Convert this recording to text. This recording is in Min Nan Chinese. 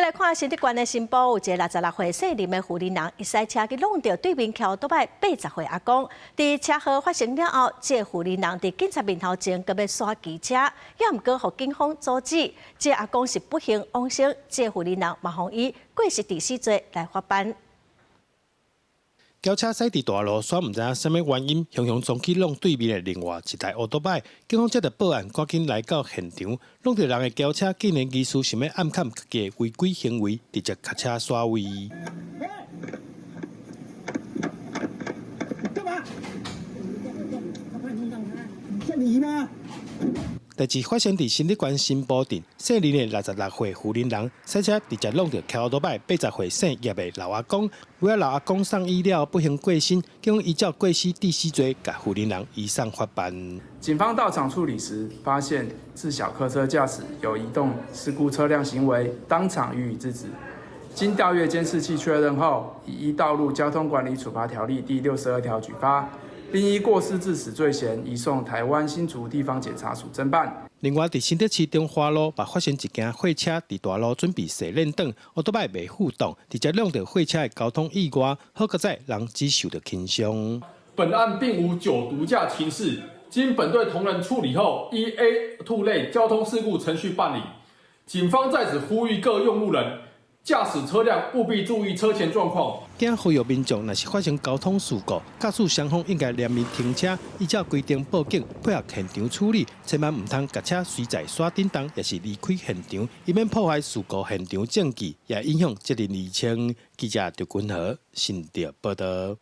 來看新竹縣的新埔，有一个66歲姓林的婦人，伊駛車去挵著對面騎歐多擺80歲阿公。佇車禍發生了後，這個婦人佇警察面頭前閣欲煞機車，也毋過予警方阻止。這個阿公是不幸往生，這個婦人嘛予以過失致死罪來法辦。轎車駛佇大路，煞毋知影啥物原因，雄雄衝去挵對面的另外一台歐多擺。警方接著報案，趕緊來到現場，挵著人的轎車竟然疑似想欲暗崁家己的違規行為，直接共車徙位。幹嘛？你嗎？代誌發生佇新竹縣新埔鎮，姓林的66歲婦人，駛車直接挵著騎歐多擺80歲姓葉的老阿公，尾仔老阿公送醫了不幸過身，警方依照過失致死罪，共婦人移送法辦。警方到場處理時，發現自小客車駕駛有移動事故車輛行為，當場予以制止。經調閱監視器確認後，以依道路交通管理處罰條例第62條舉發。並依過失致死罪嫌移送臺灣新竹地方檢察署偵辦。另外，佇新竹市中華路，嘛發生一間貨車佇大路準備踅輪轉，歐多擺袂赴擋，直接挵著貨車的交通意外，好佳哉人只受著輕傷。本案並無酒毒駕情事，經本隊同仁處理後，依 A2 類交通事故程序辦理。警方在此呼籲各用路人，駕駛車輛務必注意車前狀況。警呼籲民眾，若是發生交通事故，駕駛雙方應該連面停車，依照規定報警，配合現場處理，千萬毋通共車隨載徙振動，抑是離開現場，以免破壞事故現場證據，也影響責任釐清。記者劉君和新竹報導。